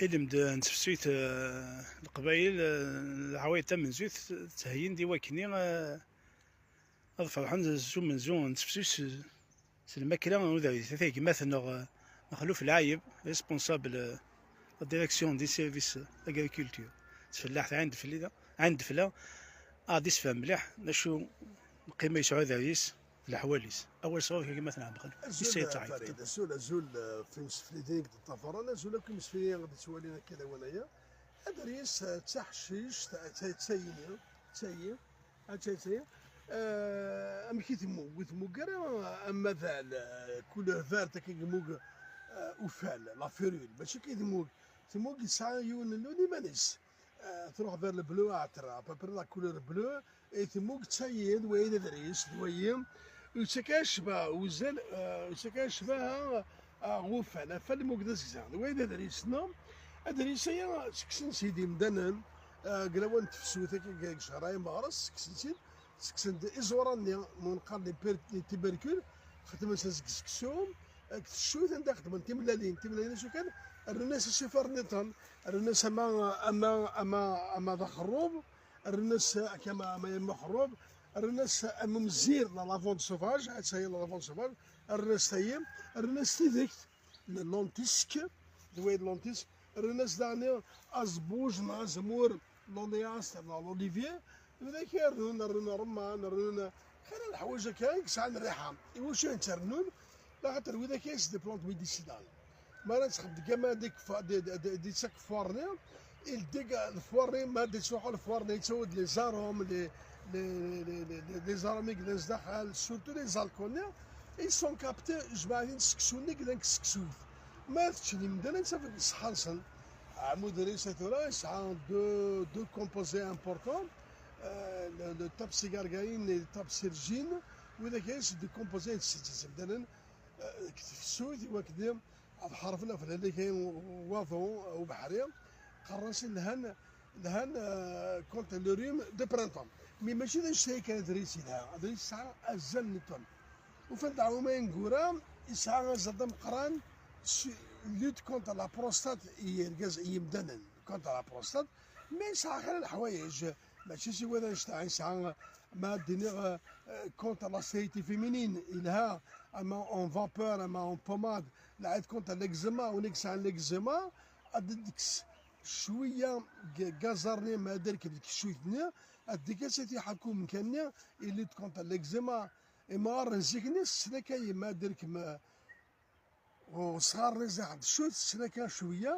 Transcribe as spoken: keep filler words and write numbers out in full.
Ilmend n tefsut, eh, Leqbayel, eh, leɛwayed tamenzut, ttheyyin-d i wakken, eh, ad ferḥen s umenzu n tefsut s, s lmakla n udaris. Ata gma-tneɣ, eh, Mexluf Lɛayeb, responsable, eh, la direction des services d'agriculture. Tfellaḥt ɛin d fell-i da, ɛin d fell-a, ad d-isefhem mliḥ d acu lqima yesɛa udaris d leḥwal-is. Awal sɣur-k a gma-tneɣ Mexluf. Azul, Issa yettɛayed. Farid, azul, azul, eh, f imsefliden i d-ṭṭafaren, azul akk imsefliden i ɣ-d-ittwalin akka lawan-aya. Aderis, eh, d taḥcict, eh, d ta-, d tayi, d tayi, d tayi, eh, amek i temmug? Ur temmug ara am adal, eh, couleur verte, akka i yemmug, eh, ufal, la ferule. Mačči akka i temmug. Temmug yesɛa yiwen n lun iman-is. Eh, tṛuḥ vers le bleu, à peu près la couleur bleue, i temmug d tayi, d wayi d aderis, d wayi. Ur yettak ara ccbaḥ, uzal, eh, ur yettak ara ccbaḥa, eh, ɣer ufal, afal yemmug d azegzaw, d wayi d aderis, non? Aderis-aya, ttekksen-t-id yimdanen, eh, deg lawan n tefsut, akka deg, deg cehṛ-aya meɣres, ttekksen-t-id, ttekksen-d iẓuran-nni, ma neqqar les per-, les tubercules, xedmen-t deg seksu, deg tefsut, anda xedmen timellalin, timellalin acu kan, rnan-as asifer nniḍen, rnan-as ama, ama, ama, ama d axerrub, rnan-as akka ama, ama yam axerrub, rnan-as am umzir, la lavande sauvage, ad tsayi la lavande sauvage, rnan-as tayi, rnan-as tidekt, le lentisque, d wayi d lentisque, rnan-as daɣen aẓebbuj neɣ azemmur, l'oléaster neɣ l'olivier, d ayen akka i rennun, rennun remman, rennun xir n leḥwayeǧ akka i yesɛan rriḥa. Iwacu i tent-rennun? Laxaṭer widak-a c'est des plantes médicinales. Mi ara txeddem aman di kfa-, di, di, di, di ttak lefwar-nni, il deg lefwar-nni, ma d-ittruḥu lefwar-nni, yettawi-d les arômes, les, les, les, les, les, les arômes i yellan sdaxel, surtout les alcools-nni, ils sont captés, jemɛen-ten-id seksu-nni i yellan deg tseksut. Ma teččen imdanen, ad tafeḍ deg ṣṣeḥḥa-nsen. Aɛmud-nni tura yesɛa deux, deux composés importants, euh, le, le tapsigargaïne et le tapsirgine, widak-a c'est des composés, c'est, c'est, c'est imdanen, euh, deg tefsut, i wakken ad ḥerfen ɣef lehlak-agi n waḍu ubeḥri, qqaren-as lhan, lhan, euh, contre le rhume de printemps. Mais mačči d anect-a kan aderis yelha, aderis yesɛa azal nniḍen. Ufan-d aɛwam-a ineggura, yesɛa azal d ameqqran, s-, lutte contre la prostate i yergazen, i yimdanen, contre la prostate, mais yesɛa xir n leḥwayeǧ, mačči s wad anect-a, yesɛa, ma ad d-iniɣ, euh, contre la stérilité féminine, yelha, ama en vapeur, ama en pommade, lɛid contre l'eczéma, win i yesɛan l'eczéma, ad d-tekkes cwiya g-, gaẓar-nni, ma ad d-rkeb deg ccuyt-nni, ad d-tekkes ad t-iḥakku umkan-nni, i lutte contre l'eczéma. Imɣaren zik-nni, ssnakay ma ad d-rkem, eh, usɣar-nni ziɣ d cwiṭ, ssnaka cwiya,